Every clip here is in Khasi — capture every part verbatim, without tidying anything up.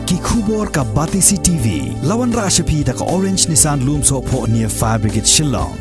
Ki khubor ka Batesi T V. La wanrah sha phi da ka Orange Nissan Lumsohphoh near Fire Brigade Shillong.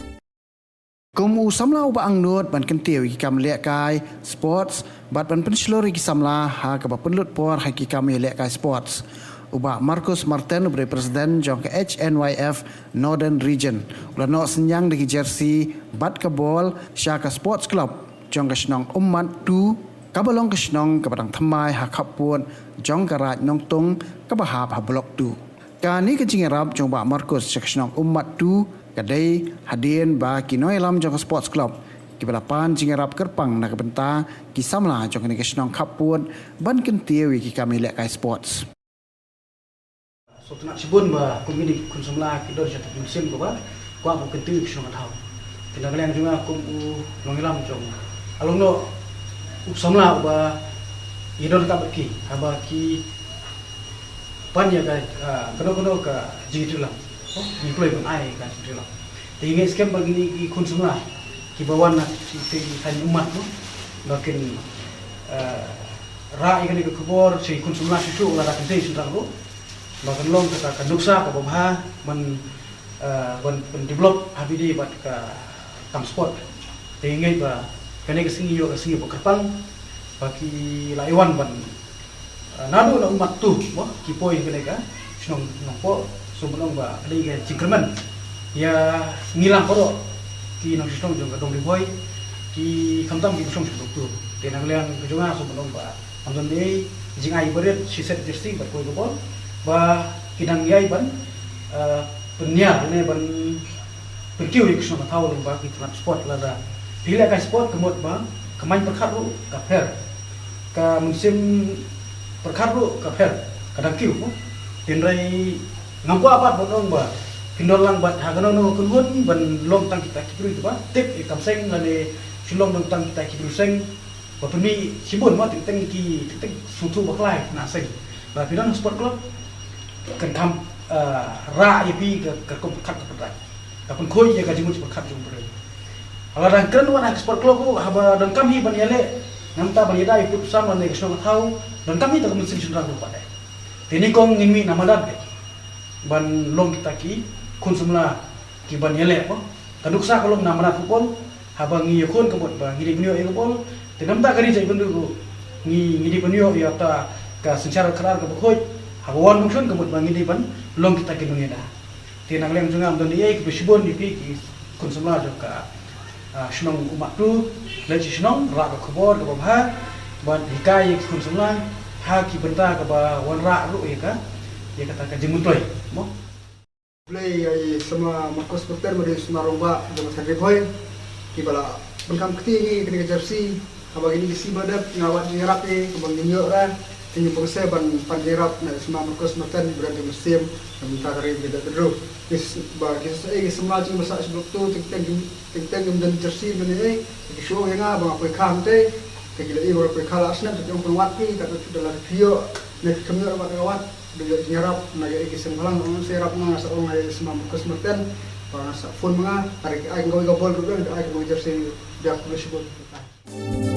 Kum u samla uba angnud ban kyntiew ïa ki kam lehkai sports bad ban pynshlur ïa ki samla ha kaba pynlut por ha ki kam ïalehkai sports, u Bah Marcus Marten, uba dei president jong ka H N Y F Northern Region, u la noh synñiang da ki jersey bad ka bol sha ka sports club jong ka shnong Ummat two, kaba long ka shnong kaba dang thymmai ha khappud jong ka Raid Nongtung kaba hap ha Block two. Kane ka jingïarap jong u Bah Marcus sha ka shnong Ummat two ka dei hadien ba ki nongïalam jong ka sports club kiba la pan jingïarap kyrpang na ka bynta ki samla jong kane ka shnong khappud ban kyntiew ïa ki kam ïalehkai sports. Sngewtynnat shibun ba kum kine ki khun samla ki don sha ka mynsiem kaba kwah ban kyntiew ïa ka shnong ka thaw. Te na ka liang jong nga kum u nongïalam jong, ah long, noh u samla uba ïadon ryngkat bad ki haba ki pan ïa ka, ah, kano kano ka jingïatreilang, oh, ngi kloi ban ai ka jingïatreilang. Te ngi ngeit skhem ba kine ki khun samla kiba wan na ki, ki thaiñ Ummat, noh, ba kin, ah, rah ïa kane ka khubor sha ki khun samla shuh shuh, lada kynthei shynrang ruh, ba kan long kata ka nuksa kaba bha ban, ah, ban, ban develop ha kaba ïadei bad ka kam sport. Te ngi ngeit ba kane ka sngi ïoh ka sngi ba kyrpang ba ki la ïa wan ban, ah, naduh na Ummat two, mo, ki poi ha kane ka shnong Nongpoh, sngewbha ban ong ba ka dei ka jingkyrmen ïa ngi lang baroh ki nongshnong jong ka Dong Ri Bhoi, ki khamtam kiba shong sha Block two. Te na ka liang ka jong nga sngewbha ban ong ba ym don ei ei, jingai barit, shi set jersey bad kawei ka bol ba ki dang ïai ban, eh, pynïar ne ban pynkiew ïa ka shnong ka thaw lyngba ki tnat sport. Lada phi lehkai sport ka mut ba ka main pyrkhat ruh ka pher, ka mynsiem pyrkhat ruh ka pher, ka dang kiew. Hynrei ngam kwah pat ban ong ba phin don lang bad ha kano kano ka kynhun ban long tang kita ki briew kiba tip ïa ka kam seng lane shu long don tang kita ki briew seng. Ba pynmih shibun, mo, teng teng ki, teng teng sngewthuh bakla na seng. Ba phi don sport club kan kham, eh, rah ïa phi ka, ka kum pyrkhat ka pyrkhat, ka pynkhuid ïa ka jingmut pyrkhat jong u briew. Lada kren wan ha ka sport club ruh, haba donkam hi ban ïaleh, namar ban ïada ïa u pud u sam lane ka shnong ka thaw, donkam hi tang ka mynsiem shynrang ruh pat dei. Te nyngkong ngin mih na madan dei ban long kita ki khun samla ki ban ïaleh, mo. Ka nuksa ka long na madan football, haba ngi ïakhun ka mut ba ngi dei ban ïoh ïa ka bol. Te namar ka ri jait bynriew ruh ngi, ngi dei ban ïoh ïa kata ka synshar khadar kaba khuid, haba wan nongshun ka mut ba ngi dei ban long kita ki nongïada. Te na ka liang jong nga ym don ei ei, khublei shibun ïa phi ki khun samla jong ka, ah, shnong Ummat two, leit sha shnong, rah ka khubor kaba bha, ban hikai ïa ki khun samla ha ki bynta kaba wanrah ruh ïa ka, ïa kata ka jingmyntoi, mo. Khublei ïa i samla Marcus Marten, ba dei samla rangbah jong ka thaiñ Ri Bhoi, kiba la pynkham kti ïa ngi kane ka jersey. Haba kine ki sngi ba dep nga wad jingïarap ïa ngi, kaba ngin ïoh ruh, te ngin bun seh ban pan jingïarap na i samla Marcus Marten, ba don ka mynsiem na ka bynta ka ri bad ka jaitbynriew. Ki s-, ba ki sa, eh, ki samla jong ngi ba sah sha Block two, teng teng, teng teng kim don jersey, kim don ei ei, te ki shu ong ïa nga ba nga poi kha hangtei, te ki la ïoh ba poi kha la snem, te ki ong pynwad phi, katba phi da la phi ïoh ne phi khlem ïoh ruh ba ka wad. Dei ïa jingïarap na ka, eh, ki seng bhalang, ong seh ïarap nga, nga sa ong ïa i samla Marcus Marten ba nga sa phone ma nga, hynrei ki ai kawei ka bol ruh, ki ai kawei ka jersey, ïa khublei shibun.